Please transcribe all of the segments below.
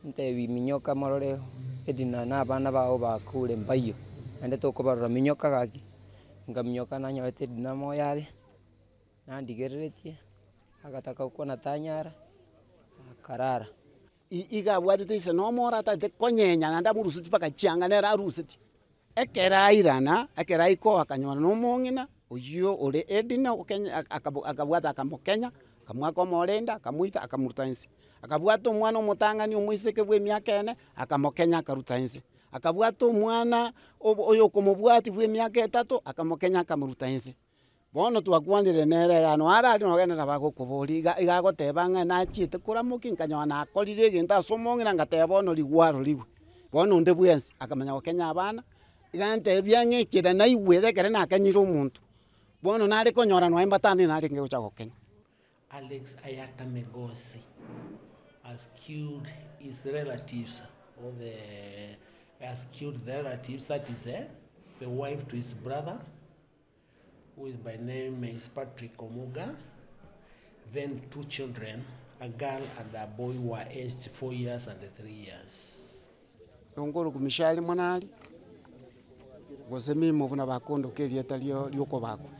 Ntebi minyoka morore Edina na abana bao bakure mbaiyo, naende tokobarora minyoka gaki. Nkaminyoka nanyorete Edina moyo are, nandigereretie, agataka gokwana tanyara, akarara. I- iga abwatete ise na omoro atagete konyenya naende amorusetie mpaka chianga nere arusetie. Ekero airana, ekero aika oo akanyora na omong'ina, oywo ore Edina okenya aka akabo akabwata akamokenya, akamoaka omorenda, akamoita akamoruta inse. Akabwata omwana omotang'ani omoiseke bwa emiaka ene, akamokenya akaruta inse. Akabwata omwana obo oyokomobwatia bwa emiaka etato, akamokenya akamoruta inse. Bono twakwanire nere iga nonya arari nogende nabo agokoboria iga iga agoteba ng'a nachiete koramokia nkanyora nakorire egento ase omong'ina ngateba bono rigwarorigwe. Bono onde bwensi akamanya gokenya abana, iga antebia ng'a ekera naigwete ekere nakenyire omonto, bono nare konyora nonya mbatano narenge gocha gokenya. Alex Ayata Migosi has killed his relatives or the has killed the relatives that is the wife to his brother who is by name is Patrick Omuga, then two children a girl and a boy who are aged 4 years and 3 years. Nonkorokwa Mishari Monari, gose Mimo buna bakondoka erieta rio riokobakwa.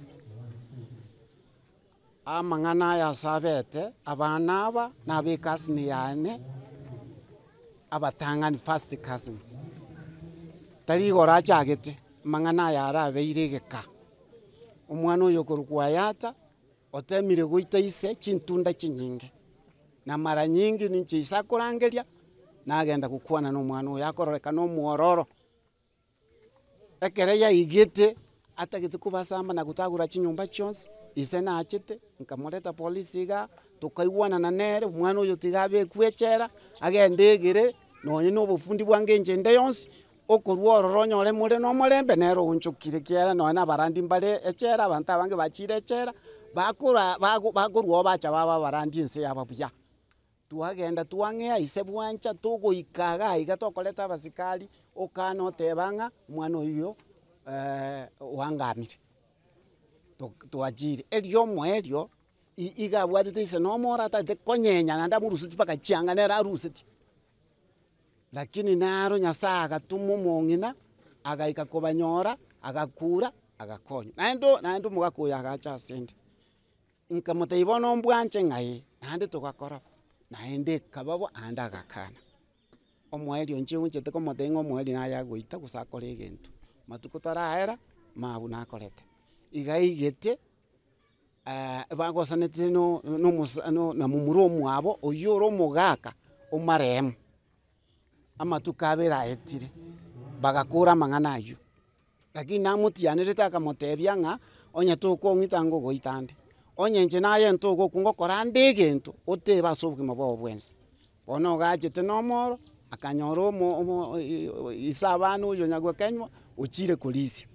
Amang'ana aya ase abete, abana aba na ab'ecousin yane, abatang'ani first cousins. Tari igoro achagete, amang'ana aya arabeire egeka. Omwana oyo okorokwa Ayata, otemire goita ise chintunda chinyinge, na mara nyingi ninche ise akorangeria, nagenda gokwana na omwana oyo akororekana omwororo. Ekero yaigete, atagete kobasamba na gotagora chinyomba chionsi, ise nachete, nkamoreta polisi igaa, tokaigwanana nere, omwana oyo tiga abekwe echela, agende egere, nonye na obofundi bwange inche ende yonsi, okorwa ororo onyore more na omorembe, nere oonchokire ekiagera nonye na abarandi mbare echela, abanto abange bachire echela, bakora bago bakorwa oo bacha baba abarandi ense yaba buya. Twagenda twang'ea ise bwancha togoika iga iga tokoreta abasikari, okana oteba ng'a omwana oyio oangamire. Tok twachire, erio omoerio, i- iga abwatete ise na omoro atagete konyenya naende amorusetie mpaka chianga nere arusetie. Lakini naro Nyasaye agatoma omong'ina, agaika kobanyora, agakura, agakonywa. Naende o naende omogaka oyo agacha asende. Nkamotebia bono mbwanche ng'a ee, naende togakora bo, naende ekaba bo, naende agakana. Omoerio inche nchete komotebia ng'a omoerio naye agoita gose akore egento, matuko taraera, mabu nakorete. Iga aigete bagosanete no na omosa no na momura omwabo oywo ore omogaka omarehemu, amatuko abere aetire, bagakora amang'ana aywo. Lakini namotianerete akamotebia ng'a, onye tokong'ita ngogoita nde, onye inche naye ntogokwa ngokora ande egento, otebe ase obogima bwao bwensi. Bono ogachete na omoro, akanyora omo omo ise abana oyo nyagokenywa, ochire korisia.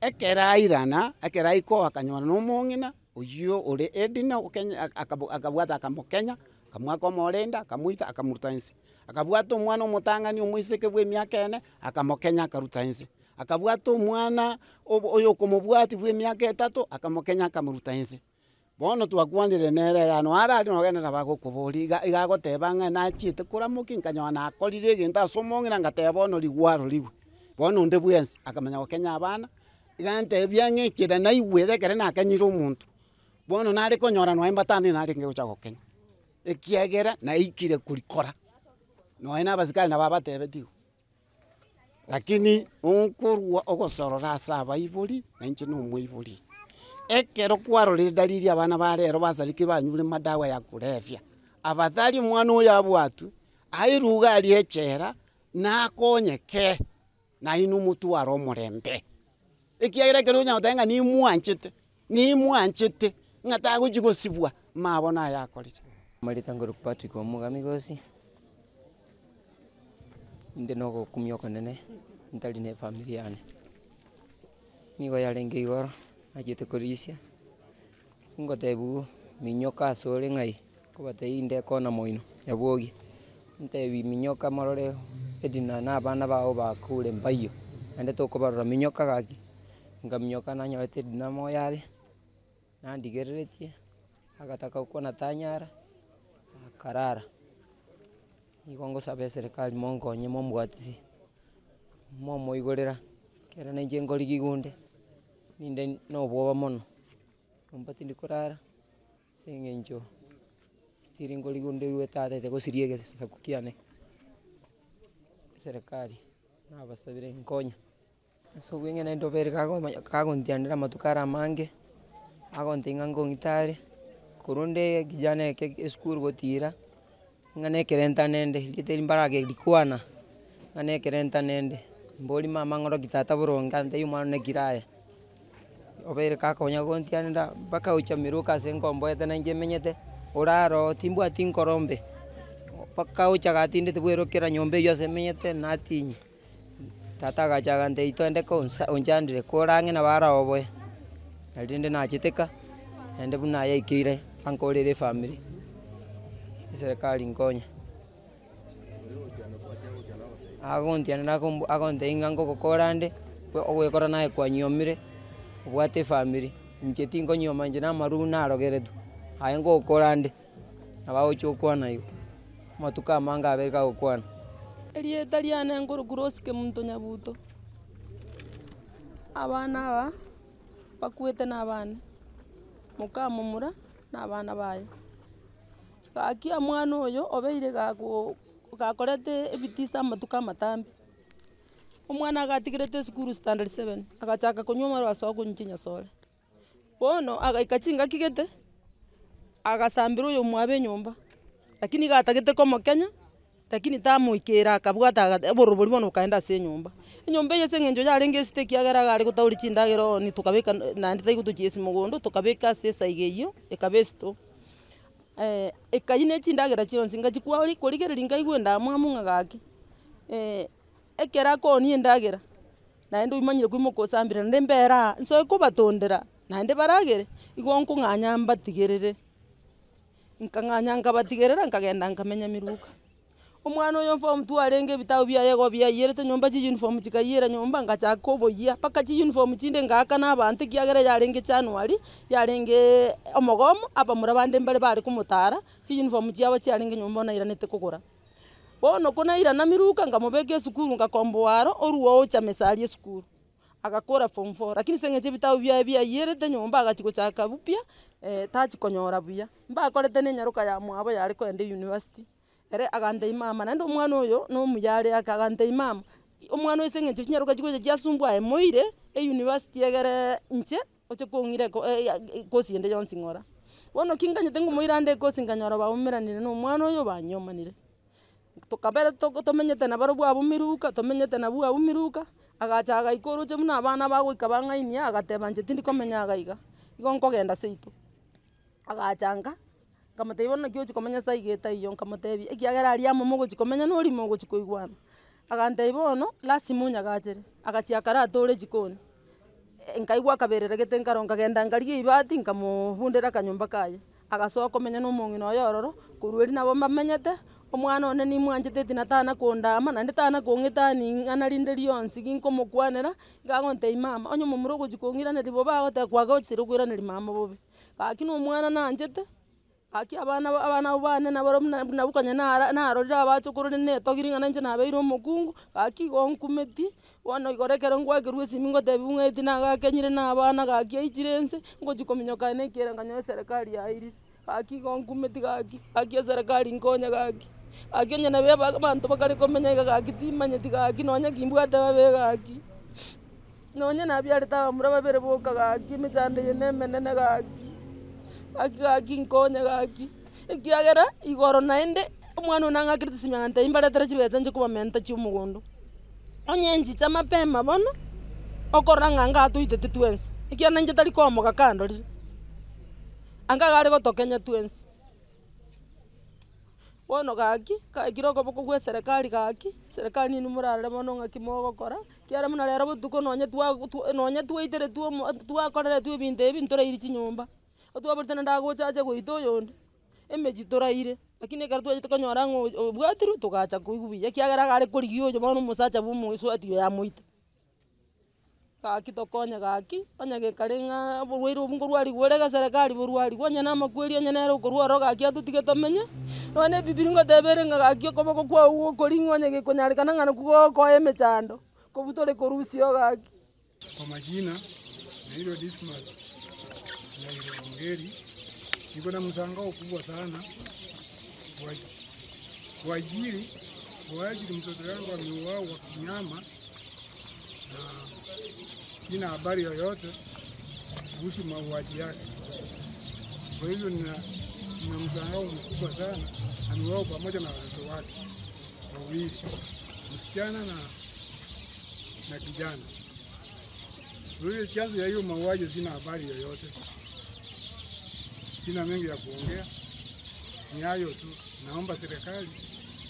Ekero airana, ekero aika oo akanyora na omong'ina, oywo ore Edina okenya aka akabo akabwata akamokenya, akamoaka omorenda, akamoita, akamoruta inse. Akabwata omwana omotang'ani omoiseke bwa emiaka ene, akamokenya akaruta inse. Akabwata omwana obo oyokomobwatia bwa emiaka etato, akamokenya akamoruta inse. Bono twakwanire nere iga nonya arari nogende nabo agokoboria iga iga agoteba ng'a nachiete koramokia nkanyora nakorire egento ase omong'ina ngateba bono rigwarorigwe. Bono onde bwensi akamanya gokenya abana, iga antebia ng'a ekera naigwete ekere nakenyire omonto, bono nare konyora nonya mbatano narenge gocha gokenya. Ekiagera naikire korikora, nonya na abasikari nabo abatebetie igo. Lakini nkorwa ogosorora ase abaibori, na inche na omoibori, ekero kwarorire dalili abana ba rero basareke banyure madawa ya kulevya, afadhali omwana oyo abwatwe, airwe iga aria echela, nakonyeke, nainwe omotware omorembe. Ekiagera ekero onya goteba ng'a nimwanchete, nimwanchete, ng'a tagochi gosibwa, mabo naye akorire. Amarita nkorokwa Patrick Omogami Gosi, inde na ogokumia okonene ntari na efamiri yane. Nigo yarenge igoro, nachete korisia, ngotebiwa minyoka asore ng'ai, nkobatebia inde ekona moino nyabogie, ntebi minyoka morore Edina na abana bao bakure mbaiyo, naende tokobarora minyoka gaki, nkaminyoka nanyorete Edina moyo are. Nandigereretie, agataka gokwana tanyara, akarara. Nigo ngosaba eserekari monkonye mombwatisi, momoigorera, ekero na inche nkorigiwa nde, ninde na obwoba mono, nyomba tindi korara, ase eng'encho still nkorigiwa nde tatagete gosiria egesaku kiane. Eserekari, nabasabire nkonya. Ase obweng'e naende obere kagomanya kagontianera amatuko are amange, agontebia ng'a nkong'ita are, korwa onde ekijana eke esukuru gotira, ng'a na ekerenta nende, rieta erio mbaragerikwana, ng'a na ekerenta nende, mbori mama ng'oroki tata boronge antebie omwana one naki raya. Obeire kakonya gontianera mpaka gochia miruka ase nkomboete na inche menyete, orare oo timbwati nkoro mbe, mpaka ocha gatindete bwero kera nyomba eywo ase menyete natinyia. Tata agacha agantebia toende konsa onchandire kore ang'e nabo araoboe, nari rende nachete ka, naende buna yaikeire ankorere efamiri, eserekari nkonye. Agontianera akomb agontebia ng'a ngogokora nde, ogoekora naye kwanyiomire, obwate efamiri, inche tinkonyioma inche na amarwa narogeretwe, aye ngogokora nde, nabo agocha okwana igo, amatuko amange abeire kagokwana. Erieta riane nkorokwa Rose Kemunto Nyabuto, abana aba bakwete na abane, moka momura na abana baye. Gaki omwana oyo obeire gakoo gakorete ebitisa amatuko amatambe, omwana agatigerete esukuru standard seven, agachaka konywa amarwa agasoa konywa chinyasore. Bono agaika chingaki gete, agasambera oyomwabo enyomba, lakini iga atagete komokenya, lakini tamoikera akabwata aga obororo boria bono bokaenda ase enyomba. Enyomba eye ase eng'encho yarenge esita ekiagera iga are gotaoria chindagera oonie tokabeka naende tari gotochiesa mogondo, tokabeka ase esaiga eywo, ekaba esito. Ekayia na chindagera chionsi ngachia kwori korigereria nkaigwa endamwamu ng'a gaki, ekero akoonia endagera, naende omanyire koimoka osambire naende mbere aa, nsoe kobatondera, naende baragere, igo nkong'anya mbatigerere. Nkang'anya nkabatigerera nkagenda nkamenya miruka. Omwana oyo form two arenge ebitabu biaye igo biaiyerete nyomba chiuniform chikaiyera nyomba ngachaka oboyia mpaka chiuniform chinde ngaakana abanto ekiagera yarenge january, yarengeee omogomo, abamura bande mbare bare komotara, chiuniform chiabo chiarenge nyomba bono nairanete kogora. Bono ko nairana miruka nkamobeka esukuru ngakomboa aro, orwa ocha mesa aria esukuru, agakora form four lakini ase eng'encho ebitabu biaye biaiyerete nyomba agachia gochaka upya, tachi konyora buya. Mbakorete na enyaroka ya mwabo yare kogenda euniversity, ere agantebia mama naende omwana oyo na omuya are ake agantebia mama, omwana oyo ase eng'encho chinyaroka chigocha chiasumbua aye moire, euniversity egereee inche, oche kong'ira eko ekosi ende yonsi ng'ora. Bono ki nganyete ngomoirande ekosi nkanyora baumeranire na omwana oyo banyomanire. Tokabera toko tomenyete nabarobwo abwo miruka tomenyete nabwo abwo miruka, agacha agaika oroche buna abana bagoika bang'ainia agateba inche tindi komenya iga iga, igo nkogenda seito. Agacha nka, nkamotebia bono naki ogochi komenya ase iga etaiyo nkamotebia ekiagera aria amo mogochi komenya na oria mogochi koigwana. Agantebia bono, lasima onyagachere, agachia akaratora ejikoni, nkaigwa akaberera gete nkaro nkagenda nkarigia ebibati nkamoobundera akanyomba kaye, agasoa komenya na omong'ina oye ororo, korwa erio nabo bamenyete, omwana one nimwanchete eti na tana kondama naende tana kong'etani ing'ana rinde rionsi ginkomokwanera, iga agontebia mama onye omomura ogochi kong'iraneria bobe agoteba kwagosire koiraneria mama bobe. Gaki na omwana naanchete. Gaki abana ba abana abwo bane nabarobwo buna nabwo konya nara narorire abachokoro rende netogiri ng'a nainche nabeire omokungu, gaki igo nkumeti, bono igoro ekero ngwakerwa esimi ngotebiwa ng'a eti nagakenyire na abana gaki aichire nse, ngochi kominyoka na ekiagera nkanyora eserekari yairire, gaki igo nkumeti gaki, gaki eserekari nkonye gaki, gaki onye nabo aba abanto bakare komenya iga gaki timanyeti gaki nonye kimbwate babe gaki, nonye nabiarete abamura babere boka gaki emechando eye na emenene gaki. Gaki gaki nkonye gaki, ekiagera igoro naende, omwana one nang'akerete esimi agantebia mbaretere chibesa nche kobamenta chia omogondo. Onye nchicha mapema bono, okorora ng'a anga atoitete twensi, ekiagera nainche tari komoga kandorire, anga iga are gotokenya twensi. Bono gaki, kaikire okoboko gwa eserekari gaki, eserekari ninwe morarore bono ng'aki mogokora, ekiagera buna rero botuko nonye twa twa nonye twaiteretwe omo twakoreretwe ebinto ebi ntorairi chinyomba, otwaborete naende agocha ache goita oyonde, emechie toraire, lakini ekero twachete konyora ng'a oyo obwatirwe togacha koigwa buya ekiagera iga are korigia oyo bono omosacha bwa omosubati oyo amoite. Gaki tokonye gaki, onye gekare ng'a oborwaire obwo nkorwariwa ore egeserekari borwariwe, onye na amakweri onye nere okorwa ororo gaki atotige tomenye, nonye na ebibiria ngoteba ere ng'a gaki okoboko kwago gokoring'wa onye gekonyarekana ng'a nakwo gogokoa emechando, kobutore korusia oo gaki. Kwa majina naitwa Dismas Nyairo Ongeri, niko na mshangao kubwa sana kwa, kwa ajili kwa ajili mtoto yangu ameuawa kinyama na sina habari yoyote kuhusu mauaji yake. Kwa hivyo nina, nina mshangao mkubwa sana, ameuawa pamoja na watoto wake wawili, msichana na, na kijana. Kwa hiyo chanzo ya hiyo mauaji sina habari yoyote, sina mengi ya kuongea, ni hayo tu. Naomba serikali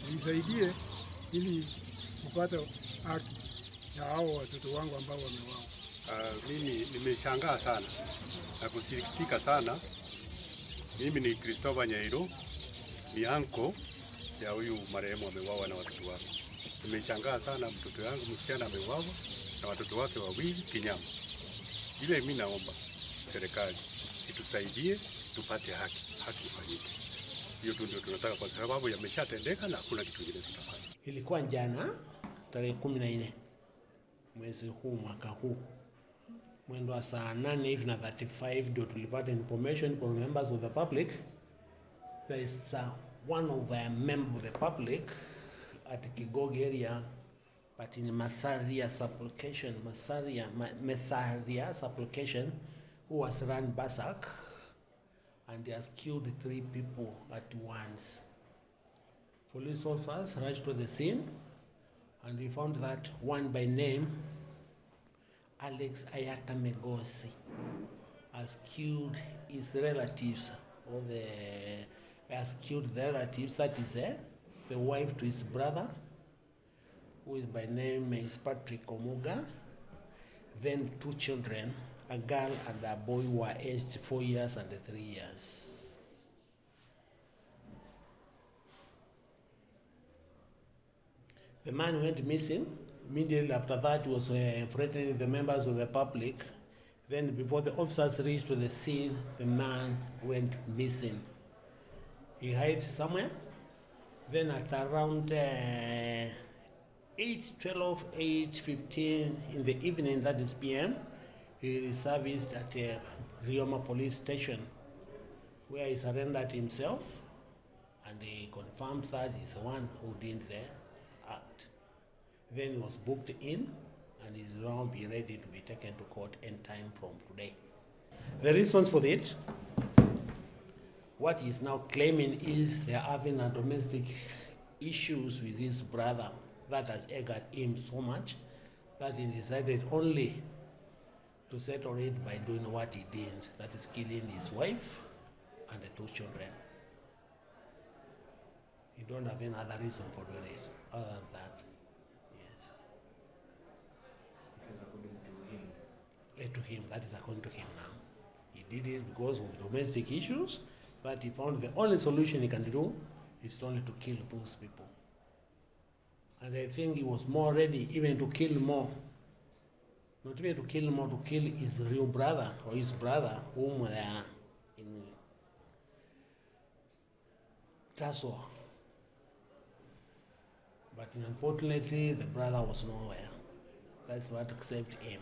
inisaidie ili kupata haki ya hao watoto wangu ambao wameuawa. Mimi nimeshangaa sana na kusikitika sana. Mimi ni Christopher Nyairo, ni anko ya huyu marehemu ameuawa na watoto wake. Nimeshangaa sana, mtoto yangu msichana ameuawa na watoto wake wawili kinyama. Ile mimi naomba serikali itusaidie tupate haki, haki ifanyike. Hiyo tu ndio tunataka, kwa sababu yameshatendeka na hakuna kitu kingine tutafanya. Ilikuwa jana tarehe 14 mwezi huu mwaka huu mwendo wa saa 8 hivi na 35 ndio tulipata information from members of the public there is one of the member of the public at Kigogo area but in Masaria supplication Masaria Mesaria supplication who was run berserk and he has killed three people at once. Police officers rushed to the scene and we found that one by name, Alex Ayata Megosi, has killed his relatives, or the has killed the relatives, that is the wife to his brother, who is by name is Patrick Omuga, then two children, a girl and a boy who are aged 4 years and 3 years. The man went missing. Immediately after that, he was threatening the members of the public. Then before the officers reached to the scene, the man went missing. He hid somewhere. Then at around 8:12, 8:15 in the evening, that is PM, he resurfaced at Rioma police station, where he surrendered himself, and he confirmed that he's the one who did the act. Then he was booked in, and is now be ready to be taken to court any time from today. The reasons for it, what he's now claiming is they're having a domestic issues with his brother that has angered him so much that he decided only to settle it by doing what he did, that is killing his wife and the two children. He don't have any other reason for doing it other than that. Yes. According to him. To him, that is according to him now. He did it because of domestic issues, but he found the only solution he can do is only to kill those people. And I think he was more ready even to kill more. Not even to kill more, to kill his real brother or his brother whom they are in tussle. But unfortunately, the brother was nowhere. That's what saved him.